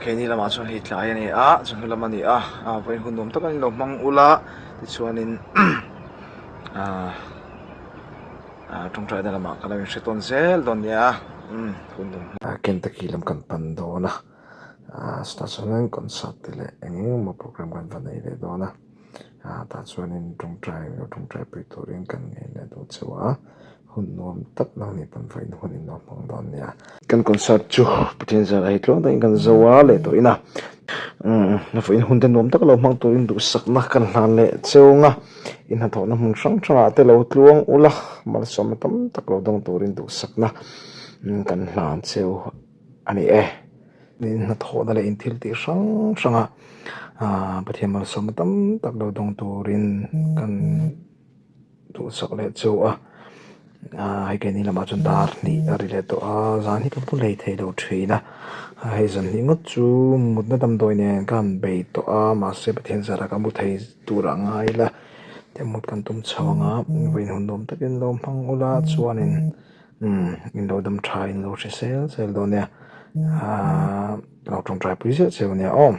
Keini lamah chuan hei tlai a ni a chawhnu lam a ni a ah vawiin hun nuam tak an lo hmang ula tichuanin ah ah tawngtaina lamah ka lo inhre tawn zel dawn nia umm hun nuam Kentucky lam kan pan dawn a ah chutah chuanin concert te leh eng eng emaw program kan va nei leh dawn a ah tah chuanin tawngtai lo tawngtai pui turin kan ngei leh duh cheu a hun nuam tak nang nih pawn vawiin hun in lo hmang dawn nia. Kan concert chu Pathian zar a hei tluang takin kan zo a leh tawhin a umm vawiin hun te nuam tak lo hmang turin duhsakna kan hlan leh cheu ang a in hnathawhna hmun hrang hrangah te lo tluang ula malsawmna tam tak lo dawng turin duhsakna kan hlan cheu a ni e. In hnathawhna leh in thil tih hrang hranga aaa Pathian malsawmna tam tak lo dawng turin kan duhsak leh chu a aaa hei keini lamah chuan dar hnih a ri leh tawh a zan hi ka hmu hlei thei lo thin a hei zan hnih ngawt chu mutna damdawi nen ka han bei tawh a mahse Pathian zarah ka mu thei tur a ngai ila tiang mut kan tum chho ang a vawiin hun nuam takin lo hmang ula chuanin. Umm in lo dam tha in lo hre sel sel dawn nia aaa lo tawngtai pui zeuh zeuh nia aw.